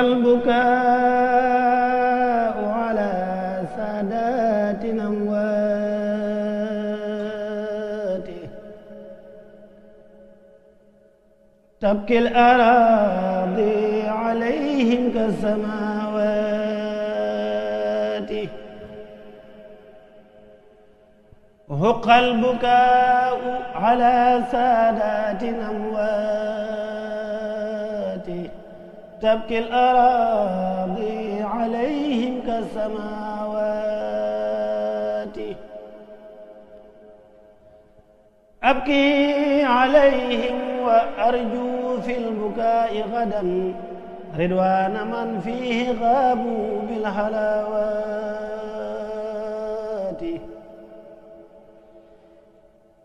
البكاء على سادات أمواته تبكي الأراضي عليهم كالسماوات هق البكاء على سادات أموات تبكي الأراضي عليهم كالسماوات أبكي عليهم وأرجو في البكاء غدا رضوان من فيه غابوا بالحلاوات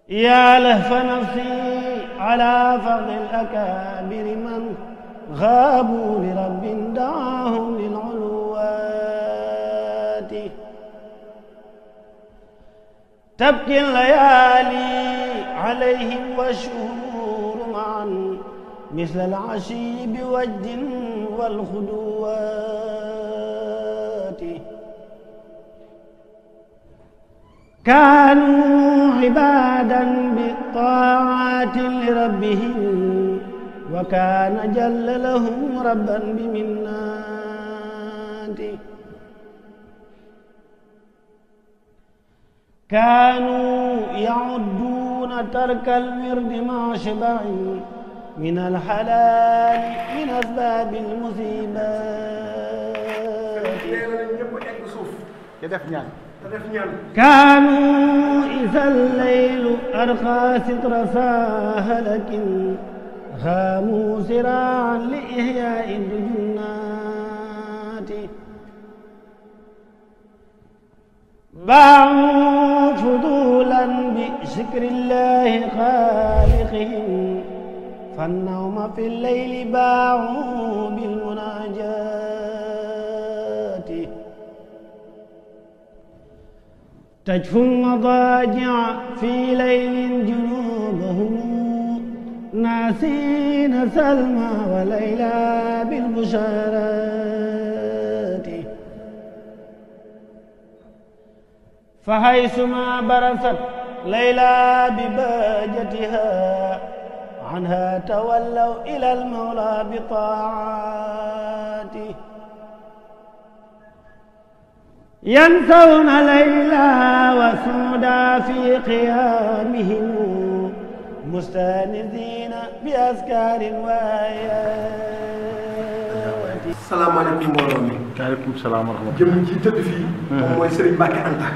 يا لهف نفسي على فقد الأكابر من غابوا لرب دعاهم للعلوات تبكي الليالي عليهم والشهور معا مثل العشي بوجد والخدوات كانوا عبادا بالطاعات لربهم وكان جل لهم ربا بمناته كانوا يعدون ترك الورد مع شبع من الحلال من أسباب المصيبات كانوا إذا الليل أرقى ستر ساهلك هاموا سراعا لإحياء الجنات باعوا فضولا بشكر الله خالقهم فالنوم في الليل باعوا بالمناجات تجفو المضاجع في ليل جنوبهم ناسين سلمى وليلى بالبشارات فحيثما برست ليلى ببهجتها عنها تولوا إلى المولى بطاعاته ينسون ليلى وسودا في قيامهم مستانسين بأذكار وآيات. السلام عليكم ورحمة الله. وعليكم السلام ورحمة الله. jëm ci tëdd fii. moom mooy Serigne Mbacké Anta.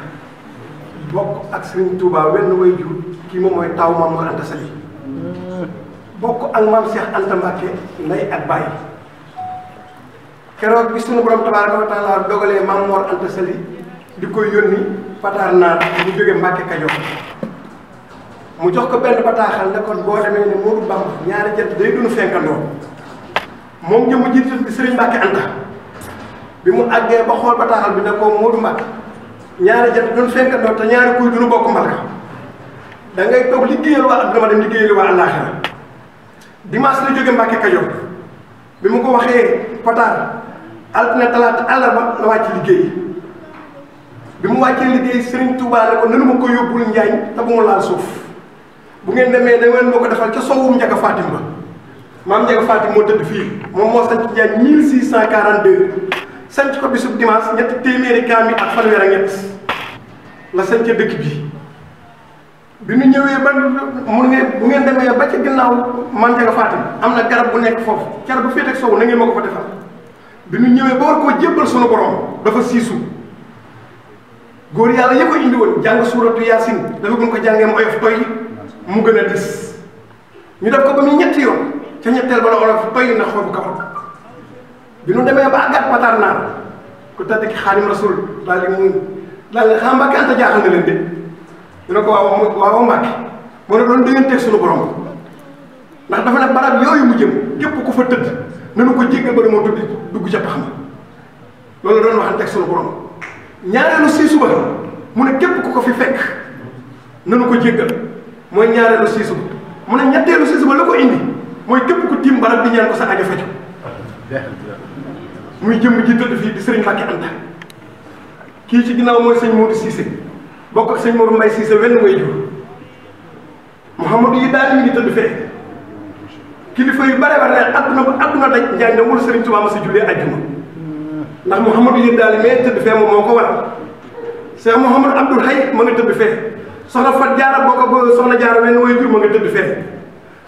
bokk ak Serigne Touba wenn way jur kii moom mooy taw Maam Mor Anta Sali. bokk ak maam Cheikh Anta Mbacké ndey ak baay. keroog bi sunu borom tabaaraka wa taala dogalee Maam Mor Anta Sali di koy yónni Pataar Naar mu jóge Mbacké Kajoor. mu jox ko benn bataaxal ne kon boo demee ne Modou Bamba ñaari jant day dunu fenkandoo moom jëmu jiitu di Serigne Mbacké Anta bi mu àggee ba xool bataaxal bi ne ko Modou Mbacké ñaari jant dunu fenkandoo te ñaari kuy dunu bokk mbalka da ngay toog liggéeyal waa adduna ma dem liggéeyal waa àllaaxira dimanche la jóge Mbacké Kajoor bi mu ko waxee Pataar altine talaata àllarba la wàcc liggéey bi mu wàccee liggéey Serigne Touba ne ko nanu ma ko yóbbul Njaañ te bu mu laal suuf bu ngeen demee da ngeen moo ko defal ca sowum Njaga Fatim ba maam Njaga Fatim moo tëdd fii moom moo sanc Njaañ 1642 sanc ko bisub dimanche ñetti téeméeri kaamil ak fanweer ak ñett la sanc dëkk bi ñu ñëwee ba mu ngeen bu ngeen demee ba ci ginnaaw maam Njaga Fatim am na garab bu nekk foofu car bu féete ak sow na ngeen ma ko fa defal bi ñu ñëwee ba war koo jébbal sunu borom dafa siisu góor yàlla yëpp a indi woon jàng suuratu yaasin dafa gën ko jàngee mu oyof toy mu gën a dis ñu def ko ba muy ñetti yoon ca ñetteel ba la olof toy na xool bu kawal bi nu demee ba àggat Pataar Naar ku tedd ki Xaadim Rasul daal di mu daal di xam Mbacké Anta jaaxal na leen de ñu ne ko waaw Mbacké moo ne doon dégganteeg sunu borom ndax dafa ne barab yooyu mu jëm képp ku fa tëdd nanu ko jéggal ba moo tudd dugg ca pax ma loolu doon waxanteeg sunu borom ñaareelu siisu ba mu ne képp ku ko fi fekk nanu ko jéggal mooy ñaareelu siisu ba mu ne ñetteelu siisu ba la ko indi mooy képp ku tiim barab bi ñaan ko sa aajo faju muy jëmm ji tëdd fii di sëriñ Mbacke Anta kii ci ginnaaw mooy sëñ Modou Cissé bokk ak sëñ Modou Mbaye Cissé wenn way jur Mouhamadou yi daal mi ngi tëdd fee kilifa yu bare bare ne adduna ba adduna daj Njaañ ne wala sëriñ Tuubaa ma si jullee ajjuma ndax Mouhamadou yi daal mais tëdd fee moom moo ko waral Cheikh Mouhamadou Abdoul Hay ma nga tëdd fee soxna Fat Jaara boo ko soxna Jaara wenn way jur ma nga tëdd fee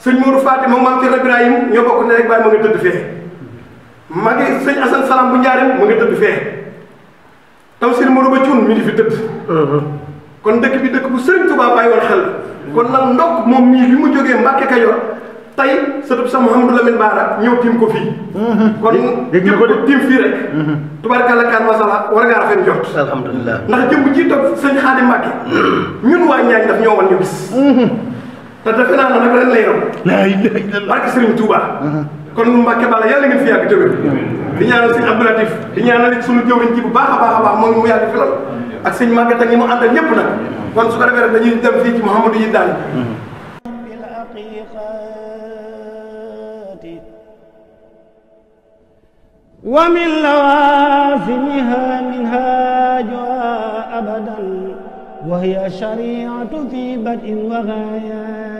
sëñ Modou Fatima maam Cerno Ibrahim ñoo bokk ne rek baay ma nga tëdd fee magi sëñ Assane Salam bu Njaareem ma nga tëdd fee taw sëñ Modou ba Cuun mi ngi fi tëdd kon dëkk bi dëkk bu sëriñ Tuubaa bàyyi woon xel kon nag ndokk moom mii bi mu jógee Mbàkke Kajoor tey sëtub sa Mouhamadou Lamine Bara ñëw tiim ko fii kon képp ko tiim fii rek tubaarkalla kaan masala war ngaa rafet njort alhamdulilah ndax jëmb ji toog sëñ Xaadim Mbàkke ñun waa Njaañ daf ñoo wan ñu gis te defe naa nag ren lay raw laa ilaaha illallaah barke sëriñ Touba kon Mbàkke Balla yàlla ngeen fi yàgg tëwér di ñaanal sëñ Abdou Latif di ñaanal it suñu jëwriñ ji bu baax a baax moom mu yàgg fi lool ak sëñ Maguette ak ñi mu àndal ñëpp nag kon su ko defee rek dañuy dem fii ci Mouhamadou yi daal ومن لوازمها منهاجها أبدا وهي الشريعة في بدء وغايات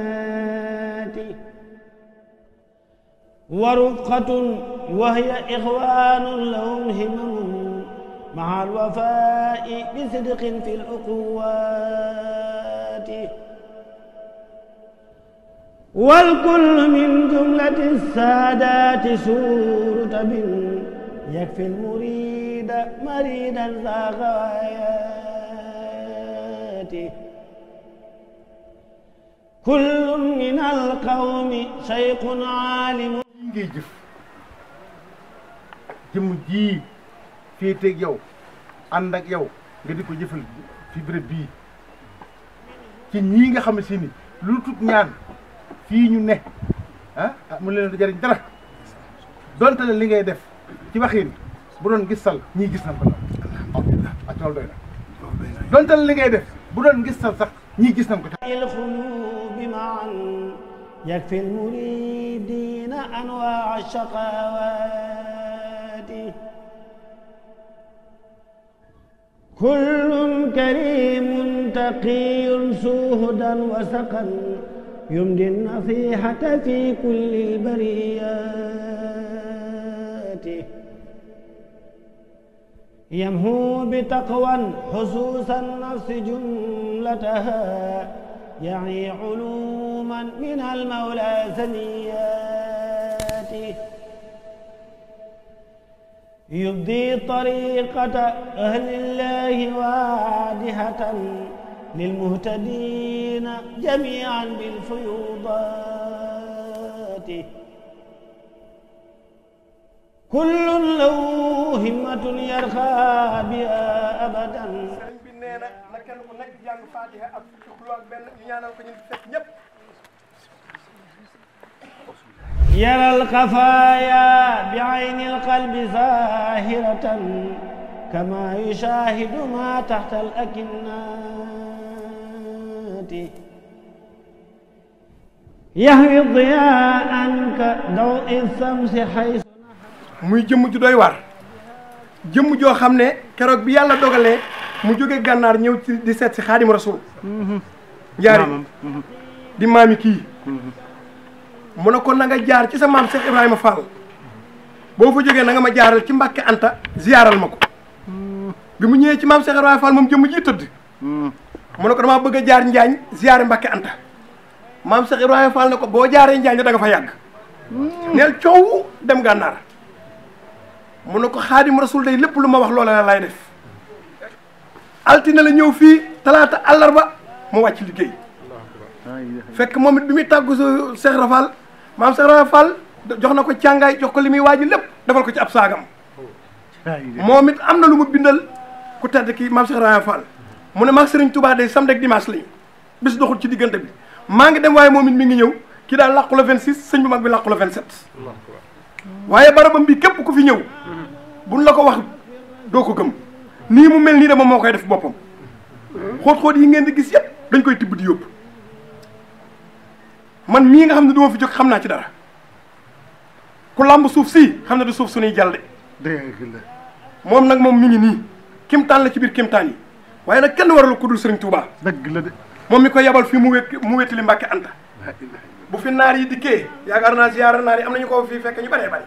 ورفقة وهي إخوان لهم همم مع الوفاء بصدق في الأخوات والكل من جملة السادات سورة يكفي المريد مريدا ذا غايات كل من القوم شيخ عالم ngay jëf jëmm ji féeteeg yow ànd ak yow nga di ko jëfal fi béréb bii ci ñii nga xam ne si ni lu tut ñaan fii ñu ne mu leen di jariñ dara donte ne li ngay def ci waxin bu doon gisal ñii gis nañ ko ak loolu doy na donte ne li ngay def bu doon gisal sax ñii gis nañ ko القلوب معا يكفي المريدين أنواع الشقاوات كل كريم تقي سهدا وسقا يمضي النصيحة في كل البريات يمحو بتقوى حسوس النفس جملتها يعني علوما من المولى ثنيات يبدي طريقة أهل الله واضحة للمهتدين جميعا بالفيوضات كل له همة يرخى بها أبدا kenn ku nekk jàng Faatiha ak fukki xulu ak benn ñu ñaanal ko ñu fekk ñëpp يرى الخفايا بعين القلب ظاهرة كما يشاهد ما تحت الأكنات يهوي الضياء كضوء الشمس حيث muy jëmm ju doy waar jëmm joo xam ne keroog bi yàlla dogalee mu jóge gànnaar ñëw ci di seet si Xaadim Rasul jaari di maami kii mu ne ko na nga jaar ci sa maam Cheikh Ibrahima Fall boo fa jógee na nga ma jaaral ci Mbàkke Anta ziyaaral ma ko bi mu ñëwee ci maam Cheikh Ibrahima Fall moom jëmm ji tëdd mu ne ko damaa bëgg a jaar Njaañ ziyaare Mbàkke Anta maam Cheikh Ibrahima Fall ne ko boo jaaree Njaañ da nga fa yàgg neel coow dem gànnaar mu ne ko Xaadim Rasul day lépp lu ma wax loola la lay def altine la ñëw fii talaata àllarba mu wàcc liggéey fekk moom it bi muy tàggu Cheikh Rafal maam Cheikh Rafal jox na ko càngaay jox ko li muy waaji lépp defal ko ci ab saagam moom it am na lu mu bindal ku tedd ki maam Cheikh Rafal mu ne maag Serigne Touba day samedi ak dimanche lañu bis doxul ci diggante bi maa ngi dem waaye moom it mi ngi ñëw kii daal làqu la 26 sëñ bu mag bi làqu la 27 waaye barabam bi képp ku fi ñëw buñ la ko wax doo ko gëm nii mu mel nii de moom moo koy def boppam xóot-xóot yi ngeen di gis yëpp dañ koy tibb di yóbbu man mii nga xam ne du ma fi jóg xam naa ci dara ku lamb suuf si xam ne du suuf suñuy jàll de. dëgg la. moom nag moom mi ngi nii kimtaan la ci biir kimtaan yi waaye nag kenn waralu ku dul Serigne Touba. dëgg la de. moom mi ko yebal fii mu wétali Mbàkke Anta bu fi naar yi dikkee yaakaar naa ziyaara naar yi am nañu ko fii fekk ñu bëree bëri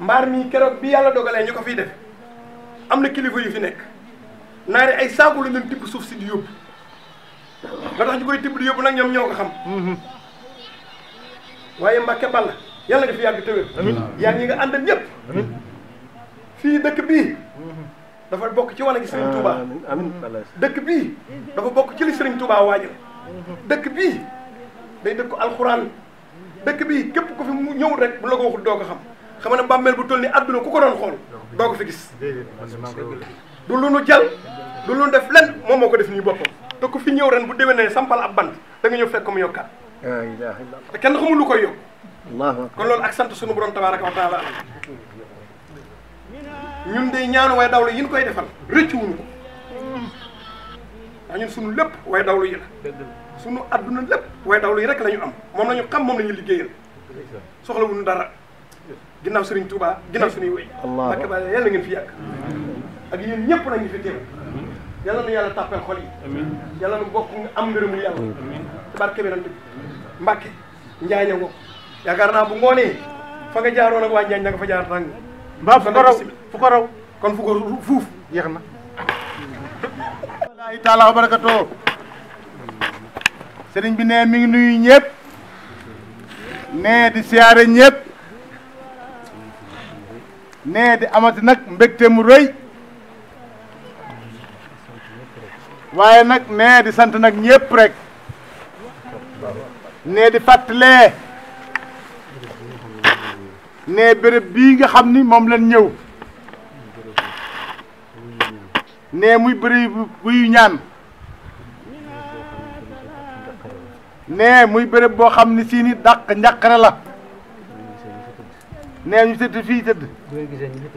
mbaar mi keroog bi yàlla dogalee ñu ko fiy def am na kilifa yu fi nekk naar yi ay saaku la leen tibb suuf si di yóbbu nga tax ñu koy tibb di yóbbu nag ñoom ñoo ko xam waaye Mbàkke Balla yàlla nga fi yàgg tëwér yaa ngi nga àndal ñëpp fii dëkk bii dafa bokk ci wane gi Serigne Touba dëkk bii dafa bokk ci li Serigne Touba waajal dëkk bii day dëkk alxuraan dëkk bii képp ku fi mu ñëw rek bu la ko waxul doo ko xam ne bàmmeel bu toll ni àdduna ku ko doon xool doo ko fi gis du lu nu jal du lu nu def len moom moo ko def nii boppam te ku fi ñëw ren bu déwénee sampal ab bant da nga ñëw fekk mu yokkaat te kenn xamul lu koy yokk kon loolu ak sant sunu borom tabaaraka wa taala ñun de ñaanu way dawlu yi ñu koy defal rëccu wuñu ko ndax ñun sunu lépp way dawlu yi la sunu adduna lépp way dawlu yi rek la ñu am moom la ñu xam moom la ñu liggéeyal soxla wuñu dara ginnaaw Serigne Touba ginnaaw suñuy wéy Mbàkke Balla yàlla ngeen fi yàgg ak yéen ñëpp nañu fi teew yàlla nu yàlla tàppal xol yi yàlla nu bokk am ngërëmu yàlla ci barke bi nag Mbàkke Njaañ a ngo yaakaar naa bu ngoonee fa nga jaaroon ak waa Njaañ da nga fa jaar tàng mbaa fu ko raw kon fu ko fuuf jeex na wallaahi taala wa barakatoo sëriñ bi ne mi ngi nuyu ñëpp ne di siyaare ñëpp ne di amati nag mbégte mu rëy waaye nag ne di sant nag ñëpp rek ne di fàttalee ne béréb bii nga xam ni moom lañ ñëw ne muy bëri buy ñaan ne muy béréb boo xam ni si ni dàq njàqare la ne ñu tëdd fii tëdd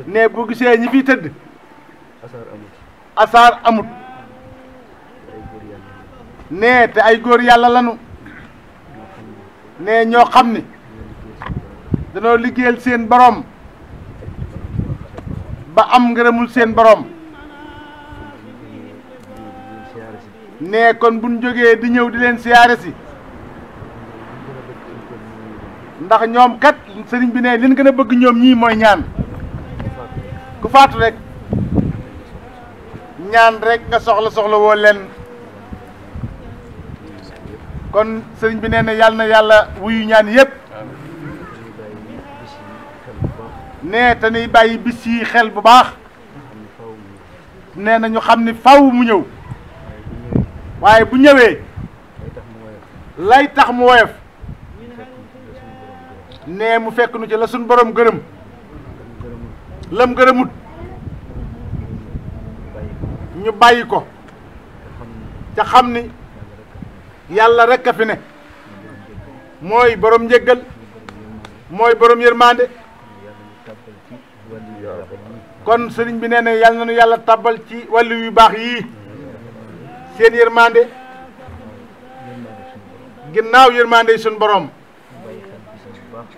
ne boo gisee ñi fii tëdd asaar amut ne te ay góor yàlla lanu ne ñoo xam ni danoo liggéeyal seen borom ba am ngërëmul seen borom ne kon buñ jógee di ñëw di leen siyaare si ndax ñoom kat sëriñ bi ne leen gën a bëgg ñoom ñii mooy ñaan ku faatu rek ñaan rek nga soxla woo leen kon sëriñ bi nee na yàlla na yàlla wuyu ñaan yépp nee te nuy bàyyi bis yi xel bu baax nee na ñu xam ni faw mu ñëw waaye bu ñëwee lay tax mu woyof nee mu fekk nu ci la suñ borom gërëm lam gërëmut ñu bàyyi ko ca xam ni yàlla rek a fi ne mooy borom njëggal mooy borom yërmande kon sëriñ bi nee na yàlla nañu yàlla tàbbal ci wàllu yu baax yii seen yërmande ginnaaw yërmande yi suñ borom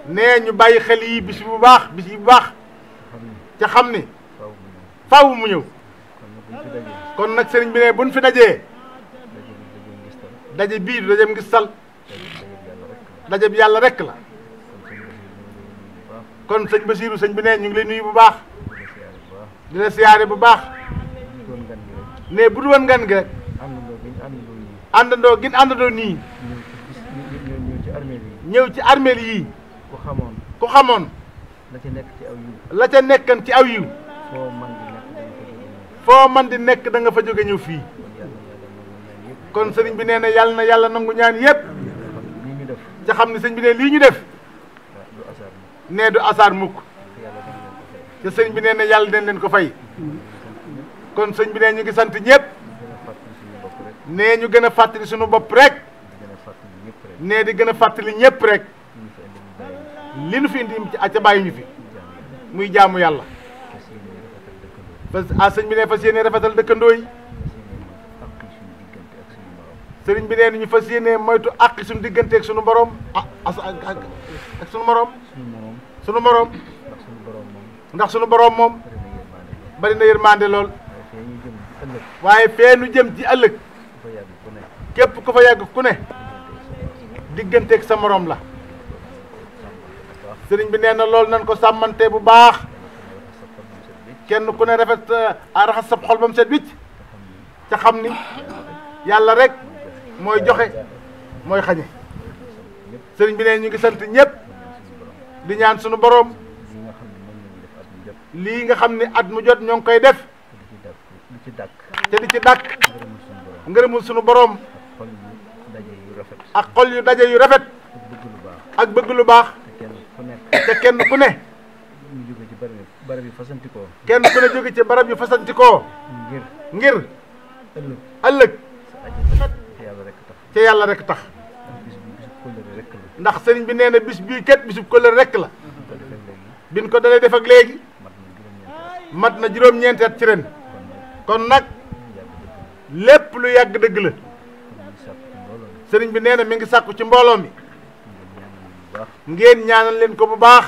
nee ñu bàyyi xel yi bis bu baax ca xam ni faaw mu ñëw kon nag sëriñ bi ne buñ fi dajee daje bii du dajem ngistal daje bi yàlla rek la kon sëñ Basiiru sëñ bi ne ñu ngi lay nuyu bu baax di la siyaare bu baax ne bu dul woon ngan gi rek àndandoo gin àndandoo nii ñëw ci armeel yii ku xamoon la ca nekkan ci aw yiw foo man di nekk da nga fa jóge ñëw fii kon sëriñ bi nee na yàlla na yàlla nangu ñaan yépp ca xam ne sëñ bi ne lii ñu def nee du asaar mukk te sëñ bi nee na yàlla den leen ko fay kon sëñ bi ne ñu ngi sant ñëpp nee ñu gën a fàttali suñu bopp rek nee di gën a fàttali ñëpp rek li nu fi indi ci ca bàyyi ñu fi muy jaamu yàlla parce que sëñ bi ne fas yéene rafetal dëkkandoo yi sëriñ bi nee ñu fas yéene moytu àq suñu diggante ak suñu borom ak suñu morom sunu borom ndax sunu borom moom bari na yërmande lool waaye fee nu jëm ci ëllëg képp ku fa yàgg ku ne digganteeg sa morom la sëriñ bi nee na loolu nan ko sàmmante bu baax kenn ku ne rafet raxas sa xol ba mu set wicc ca xam ni yàlla rek mooy joxe mooy xañe sëriñ bi nee ñu ngi sant ñëpp di ñaan sunu borom lii nga xam ne at mu jot ñoo ngi koy def te di ci dàkk ngërëmul sunu borom ak xol yu daje yu rafet ak bëgg lu baax te kenn ku ne kenn ku ne jóge ci barab yu fasantikoo ngir ëllëg ca yàlla rek tax ndax sëriñ bi nee na bis bii kat bisub kóllëre rek la biñ ko dalee def ak léegi mat na juróom-ñeenti at ci ren kon nag lépp lu yàgg dëgg la sëriñ bi nee na mi ngi sàkku ci mbooloo mi ngeen ñaanal leen ko bu baax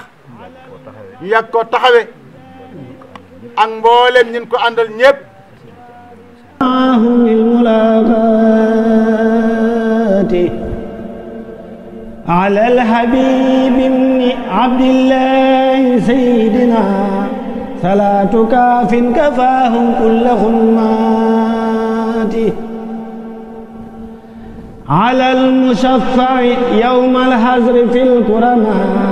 ñu yàgg koo taxawe ak mbooleem ñin ko àndal ñépp على الحبيب بن عبد الله سيدنا صلاة كاف كفاهم كل غمات على المشفع يوم الحزر في الكرمات